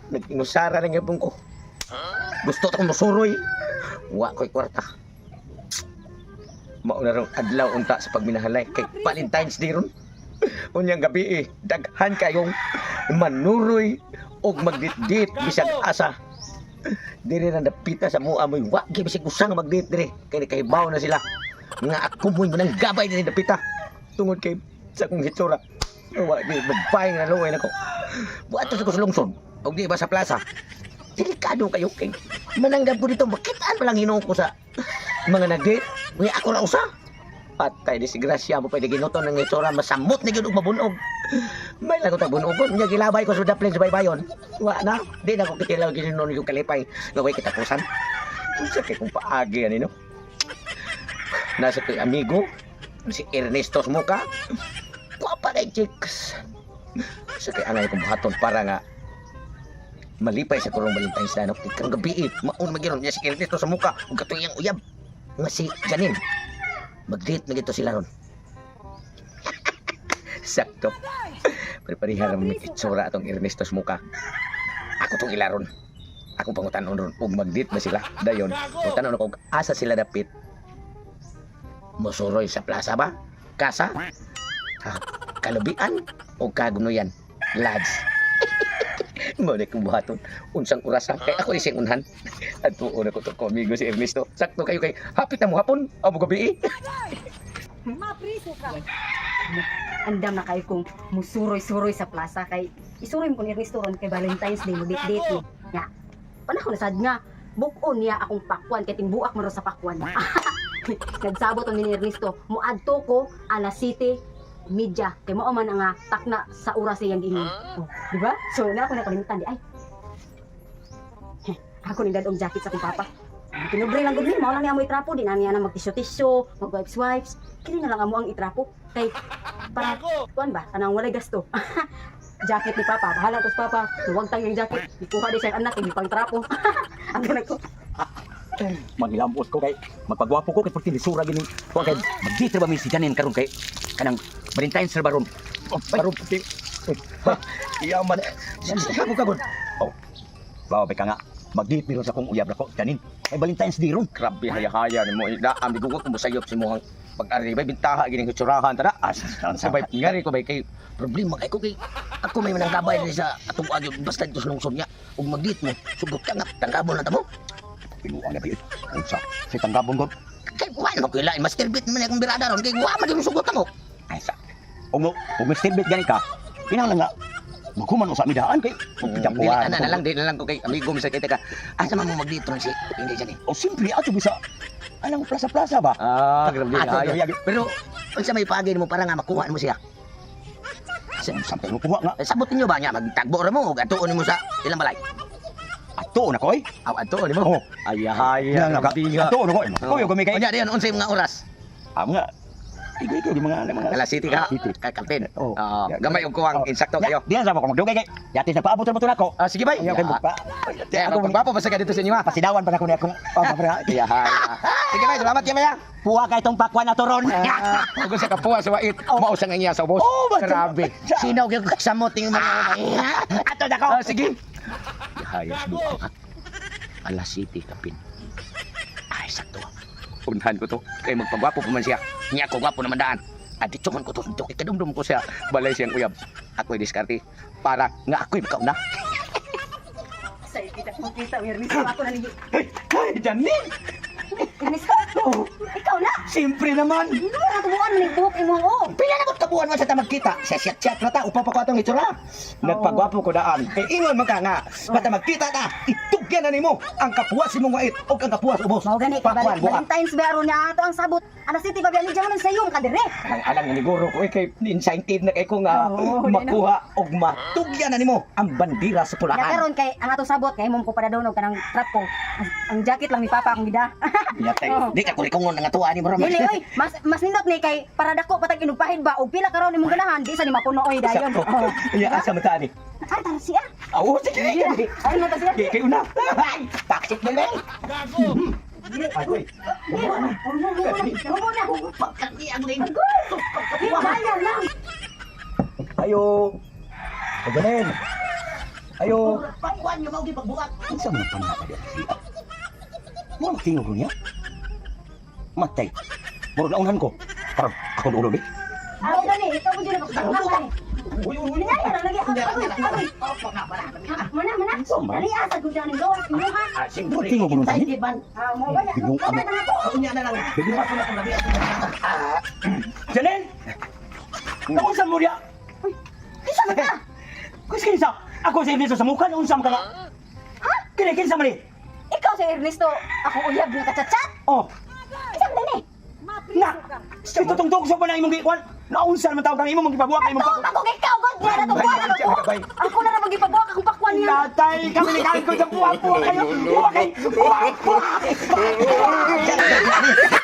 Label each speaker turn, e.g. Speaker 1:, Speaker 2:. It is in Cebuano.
Speaker 1: Nag-inusara lang yapon ko. Gusto ta ko musuroy. Wa ko'y kwarta. Mauna rong adlaw unta sa pagminahalay kay Valentine's Day ron. Unyang gabi eh, daghan kayong manuroy og magditdit bisag asa. Dire na dapita sa mua mo'y wa gyud bisag usa nga magdit dire kay nakahibaw na sila nga ako mo'y manang gabay dire dapita tungod kay sa akong hitsura. Wa gyud babae nga naluoy nako. Buhat sa ko sa lungsod og di ba sa plaza. Delikado kayo kay mananggap ko dito, makitaan pa lang hinuon ko sa mga nag-date. Uy, ako ra usa. Patay, disgrasya mo pwede ginuto ng itsura, masamot na gyud og mabunog. May lagot ang bunogon. Nya gilabay ko sa daplin sa baybayon. Wa na. Di na ko kitilaw ginunon yung kalipay. Nga way katapusan. Unsa kay kung paagi ani no? Nasa ko'y amigo, si Ernesto Smuka. Kuha kay chicks. Sa kay angay kong buhaton para nga malipay sa kurong Valentine's Day. No? Kay karong gabi eh, maun magiron niya si Ernesto sa muka ug katoy iyang uyab nga si Janine. Mag-date na gito sila ron. Sakto. Preparihan naman may itsura atong Ernesto sa muka. Ako tong ilaron. Ako pangutanon ron ug mag-date na sila. Dayon, pangutanon ako og asa sila dapit. Mosuroy sa plaza ba? Kasa? Ha, kalubian o kagunoyan? Lads. Mo na kong buhaton. Unsang orasa? Kay ako ising unhan. Adto na ko to ko amigo si Ernesto. Sakto kayo kay hapit na mo hapon. Amo gabi eh.
Speaker 2: Mapriso ka. Andam na kayo kung musuroy-suroy sa plaza kay isuroy mo kung Ernesto ron kay Valentine's Day mo date ni. Nya. Panahon na sad nga bukon niya akong pakwan kay timbuak man ro sa pakwan. Nagsabot ang ni Ernesto, muadto ko alas City media kay mao man ang takna sa oras niyang giingon. Oh, di ba? So na ako nakalimtan di ay. Heh, ako ning dadong jacket sa akong papa. Pinubre lang gud ni, mao lang niya mo itrapo, di na niya na magtisyo-tisyo, mag-wipes wipes. Kini na lang amo ang itrapo kay para kuan ba kanang walay gasto. Jacket ni papa, bahala tos papa. Huwag tayong jacket, ikuha di siya anak, hindi pang trapo. Ang ganun ko.
Speaker 1: Magilambot ko kay magpagwapo ko kay perti lisura gini. Kuan kay mag-date ra ba mi si Janine karon kay kanang Valentine's ra ba ron? Oh, karon puti. Iyaman. Kago kagon.
Speaker 3: Oh. Bawa ka nga. Mag-date mi ron sa akong uyab nako, Janine. Kay Valentine's Day ron.
Speaker 1: Grabe haya-haya nimo. Da amigo ko kung musayop si mohang pag-ari bay bintaha gining hitsurahan tara.
Speaker 3: As,
Speaker 1: Sabay ngari ko bay kay problema kay ko kay ako may mananggabay diri sa atong agyo basta dito sa lungsod niya ug mag-date mo sugot ka nga tanggabon na ta mo.
Speaker 3: Pinuan na ba yun? Unsa? Sa tanggabon ko.
Speaker 1: Kay wa mo kay lain master bit man akong birada ron kay wa man gyud sugot mo.
Speaker 3: Ay sa. Ug mo, ug Mr. Bit gani ka. Kinahanglan nga maghuman usa mi daan kay
Speaker 1: Dili ana na lang, di na lang ko kay amigo mi sa kay ka. Asa man mo mag-date ron si hindi siya ni.
Speaker 3: O simple ato bisa anang plaza-plaza ba?
Speaker 1: Ah, grabe
Speaker 3: Ato,
Speaker 1: haya.
Speaker 3: grabe.
Speaker 1: Pero unsa may paagi nimo para nga makuha mo siya?
Speaker 3: Sampai mo kuha nga.
Speaker 1: Eh, sabot ninyo ba niya magtagbo ra mo ug atuon nimo sa ilang balay?
Speaker 3: Ato na koy.
Speaker 1: Aw, atuon nimo.
Speaker 3: Oh.
Speaker 1: Ayahaya.
Speaker 3: Nga ka. Ato na koy. Koy kami kay.
Speaker 1: Unya diyon unsay mga oras?
Speaker 3: Ah, mga igo-igo mga
Speaker 1: Alas City ka.
Speaker 3: City.
Speaker 1: Kakalpin.
Speaker 3: Oh.
Speaker 1: Oo, gamay og kuwang insakto kayo.
Speaker 3: Diyan sa ko magdugay kay. Yati sa paabot ra mo to nako.
Speaker 1: Ah, sige bay.
Speaker 3: Ayaw kay pa.
Speaker 1: Kaya ako pagwapo pa sa ka dito sa inyo ha.
Speaker 3: Pasidawan pa na ko niya akong papa pre.
Speaker 1: Ayahaya. Sige bay, salamat kayo ya.
Speaker 3: Puha kay itong pakwan na to ron.
Speaker 1: Ug sa kapuha sa wait, mao sa nga niya sa ubos.
Speaker 3: Oh, ba-
Speaker 1: Grabe. Sinaw gyud samot ning mga.
Speaker 3: Ato na ko.
Speaker 1: Ah, sige. Ayahaya sa buko ha. Alas City kapin. Ay, sakto. Unhan ko to. Kay magpagwapo pa man siya. Niya ako gwapo naman daan. Aditsohan ko to. Dito kay kadumdum ko siya. Balay siyang uyab. Ako'y diskarte para nga ako'y makauna.
Speaker 2: Sa kita kong kita, Ernesto, ako na ninyo.
Speaker 3: Ay, Janine.
Speaker 2: Ernesto, ikaw na.
Speaker 3: Siyempre naman.
Speaker 2: Hindi mo na tubuan ni buhok imong oh.
Speaker 3: Pila na ko kabuan man sa ta magkita. Sa chat-chat na ta, upaw pa ko atong itsura. Nagpagwapo ko daan. Kay ingon man ka nga, basta magkita ta, itugyan na nimo ang kapuwas imong wait og ang kapuwas ubos.
Speaker 2: Mao gani kay
Speaker 3: Pakwan buak.
Speaker 2: Valentine's Day aron niya ato ang sabot. Alas City pa biya ni sa iyo ka dire.
Speaker 1: Ang alang nga niguro ko eh, kay incentive na kay ko nga
Speaker 2: Oo, di na.
Speaker 1: makuha og matugyan na nimo ang bandira sa
Speaker 2: Ya
Speaker 1: pulahan.
Speaker 2: karon kay ang atong sabot kay imong ko para daw kanang trapo. Ang jacket lang ni Papa akong gida.
Speaker 1: Yatay,
Speaker 2: Oo.
Speaker 1: di ka kulikongon nga tuwa ni mo
Speaker 2: Dili oy, mas mas nindot ni kay para dako patag inugpahid ba og pila karon imong ganahan di sa ni mapuno oy dayon.
Speaker 3: Sakto.
Speaker 2: Oh.
Speaker 3: Iya, asa man ta ani?
Speaker 2: Ay tara siya.
Speaker 3: Oo, sige. Sige.
Speaker 2: Ay mo ta siya.
Speaker 3: Kay kay una. Ay, taksit na lang.
Speaker 2: Dili.
Speaker 3: Ay, uy.
Speaker 2: Hubo na. Hubo na.
Speaker 1: Pagkaniang rin.
Speaker 2: Agoy. Bayaw lang.
Speaker 3: Ayo. O Janine. Ayo.
Speaker 1: Pagkuan nga mao gipagbuhat.
Speaker 3: Unsa man ang panata diya? Mura magtingog niya. Matay. Mura naunhan ko. Parang ako ulo di.
Speaker 2: Ako gani, ikaw mo dyan ako.
Speaker 3: Uy, uy, uy.
Speaker 2: Agoy, agoy. Mana, mana. Dali asa gud ang gawas mo ha.
Speaker 1: Ah, siyempre.
Speaker 3: Tingog ko nun
Speaker 1: Tay,
Speaker 3: sa'yo.
Speaker 1: di ba?
Speaker 2: Ah, mo ba ya?
Speaker 3: Bigong
Speaker 2: Ano
Speaker 3: ano.
Speaker 2: na ako?
Speaker 1: Unya na lang. Bigyan ko na kung labi.
Speaker 4: Janelle! Naunsa mo diya?
Speaker 2: Kinsa man ka?
Speaker 4: Kus kinsa? Ako si Ernesto sa mukha, naunsa man ka nga?
Speaker 2: Ha?
Speaker 4: Kini kinsa man ni?
Speaker 2: Ikaw si Ernesto, ako uyab nga kachat-chat.
Speaker 4: Oh,
Speaker 2: Kinsa man ni?
Speaker 4: na! Ito tong tugso pa na imong gikuan. Naunsa naman tawag kang imong gipabuak imong
Speaker 2: Tuo man kung ikaw god niya na buwa na
Speaker 1: Bay,
Speaker 2: buwa. Ako na ra magipabuak akong pakwan niya.
Speaker 4: Natay kami ni kain ko sa buwak buwak kayo. Buwak kay buwak buwak.
Speaker 1: Janelle.